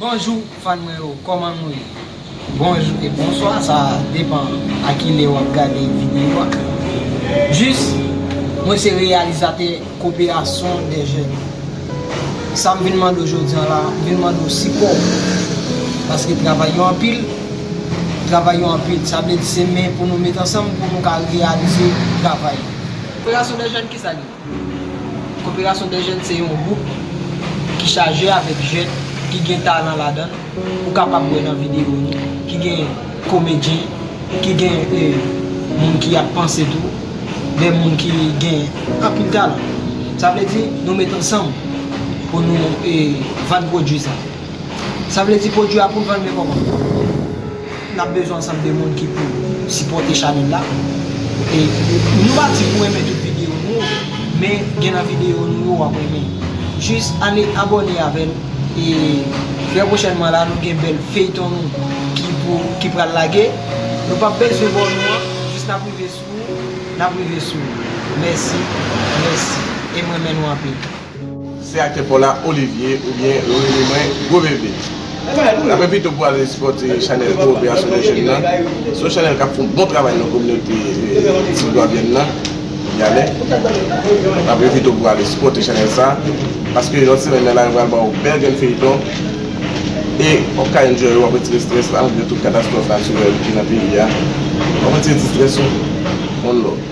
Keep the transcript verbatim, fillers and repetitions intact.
Bonjou fan mwen yo, kòman nou ye? Bonjou e bonswa, sa depann a ki lè w ap gade videyo a. Jis, mwen se reyalizatè Koperasyon dè Jèn. Sa m vin mande w jodi an la, m vin mande w sipò w. Paske travay yo anpil, travay yo anpil. Sa vle di se men pou nou met ansanm pou nou ka reyalize travay. Koperasyon dè Jèn, kisa li ye? Koperasyon dè Jèn se yon gwoup ki chaje avèk jèn ki gen talan ladan l. Ou kapab wè nan videyo nou, ki gen komedyen, ki gen, eh, moun ki ap panse tou, de moun ki gen anpil talan. Sa vle di, nou met ansanm pou nou, eh, vann pwodui sa. Sa vle di pwodui a pou l vann, men kòman? N ap bezwen ansanm de moun ki pou sipòte chanèl la. E nou pa di pou renmen tout videyo nou, men gen nan videyo nou yo w ap renmen. Jis ale abòne avè n. E trè pwochènman la, nou gen bèl feyton nou ki pou, ki pral lage. Nou p ap bezwen bò nou an, jis n ap rive sou ou, n ap rive sou ou. Mèsi, mèsi. E m renmen nou anpil. Se aktè pa w la, Olivier, oubyen yo rele mwen Gwo Bebe. N ap envite w pou ale sipòte chanèl Koperasyon dè Jèn nan. Se yon chanèl k ap fè yon bon travay nan kominote, eh, Ti Bwa Vyèn nan, Yalè. N ap envite w pou ale sipòte chanèl sa, paske lòt semèn nan la, yo pral ba w bèl grenn feyton. E w ap ka enjoy, w ap retire strès la, anpil tout katastwòf natirèl ki nan peyi a. W ap retire ti strès ou. One love.